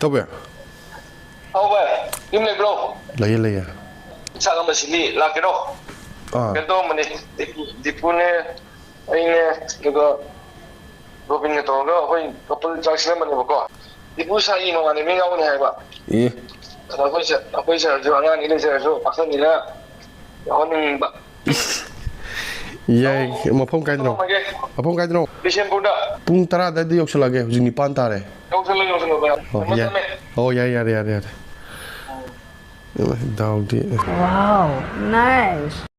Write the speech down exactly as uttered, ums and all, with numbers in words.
ꯇꯧꯕ ꯌꯥꯏ꯫ ꯍꯥꯎ ꯚꯥꯏ, ꯌꯨꯝ ꯂꯩꯕ꯭ꯔꯣ? ꯂꯩꯌꯦ, ꯂꯩꯌꯦ꯫ ꯆꯥꯛ ꯑꯃ ꯁꯤꯜꯂꯤ, ꯂꯥꯛꯀꯦꯔꯣ? ꯑꯥ꯫ ꯀꯩꯅꯣ ꯇꯧꯔꯝꯕꯅꯤ, ꯗꯤꯄꯨꯅꯦ, ꯑꯩꯅꯦ, ꯑꯗꯨꯒ ꯔꯣꯕꯤꯟꯒ ꯇꯧꯔꯒ ꯑꯩꯈꯣꯏ ꯀꯄꯜ ꯆꯥꯛ ꯁꯤꯜꯂꯝꯕꯅꯦꯕꯀꯣ꯫ ꯗꯤꯄꯨ ꯁꯥꯏꯒꯤ ꯃꯃꯥꯟꯅꯕꯤ ꯌꯥꯎꯒꯅꯤ ꯍꯥꯏꯕ꯫ ꯑꯦ꯫ ꯑꯗꯣ ꯑꯩꯈꯣꯏ ꯁ-, ꯑꯩꯈꯣꯏ ꯁꯔꯁꯨ ꯑꯉꯥꯡꯅꯤ ꯂꯩꯖꯔꯁꯨ, ꯄꯥꯈꯪꯅꯤꯅ ꯌꯥꯎꯍꯟꯅꯤꯡꯕ꯫ ꯌꯥꯏ꯫ ꯃꯐꯝ ꯀꯥꯏꯗꯅꯣ? ꯊꯝꯃꯒꯦ꯫ ꯃꯐꯝ ꯀꯥꯏꯗꯅꯣ? ꯕꯤꯁꯦꯝꯄꯨꯔꯗ꯫ ꯄꯨꯡ ꯇꯔꯥ ꯑꯗꯨꯋꯥꯏꯗ ꯌꯧꯁꯜꯂꯛꯑꯒꯦ꯫ ꯍꯧꯖꯤꯛ ꯅꯤꯄꯥꯟ ꯇꯥꯔꯦ꯫ ꯌꯧꯁꯜꯂꯣ, ꯌꯧꯁꯜꯂꯣ, ꯚꯥꯏ꯫ ꯑꯣ, ꯊꯝꯃꯦ, ꯌꯥꯏ꯫ ꯊꯝꯃꯦ꯫ ꯑꯣ, ꯌꯥꯏ, ꯌꯥꯔꯦ, ꯌꯥꯔꯦ, ꯌꯥꯔꯦ꯫ ꯗꯥꯎꯗꯤ꯫ Wow, nice.